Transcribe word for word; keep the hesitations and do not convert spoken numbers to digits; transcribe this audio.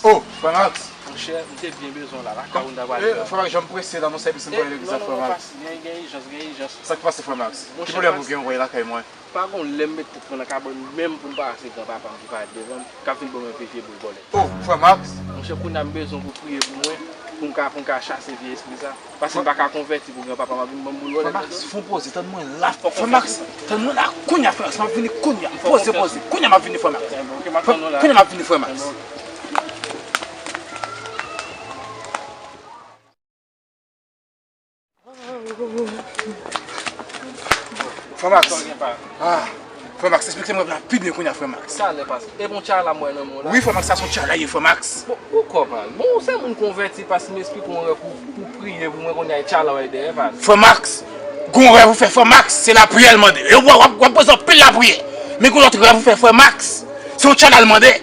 Oh, frè Max. Monchè, m te byen bezwen w la, lakay ou m ta prale. Frè Max, jan m prese nan yon sèvis m pral legliz la, frè Max. Gen, gen ijans, gen ijans. Sa k pase, frè Max? Ki pwoblèm ou gen, ou voye lakay mwen? Pa gon lè m met tèt mwen nan kabann menm pou m pa wè se granpapa m ki parèt devan m, k ap vin ban mwen vye, vye boul bòlèt. Oh, frè Max. Monchè, kounye a m bezwen pou w priye pou mwen, pou m ka, pou m ka chase vye espri sa. Paske m pa ka konvèti pou granpapa m ap vin ban m boul bòlèt. Frè Max, fè yon poze, tann mwen la. Frè Max, tann mwen la. Kounye a, frè Max, m ap vini kounye a. Poze, poze. Kounye a m ap vini, frè Max. Kounye a m ap vini, frè Max. Frè Max. Ah, frè Max, esplike mwen la pi byen kounye a, frè Max. Sa lè pase. E bon tchala mwen nan men w la. Wi, frè Max, sa se yon tchala ye, frè Max. Bon, ou kò pa l. Bon, ou se moun konvèti, paske m esplike w yon rèv pou, pou priye pou mwen kounye a, e tchala w dèyè pa l. Frè Max, gon rèv ou fè, frè Max, se lapriyè l mande. E w ap, w ap bezwen anpil lapriyè. Men gon lòt rèv ou fè, frè Max, se yon tchala l mande.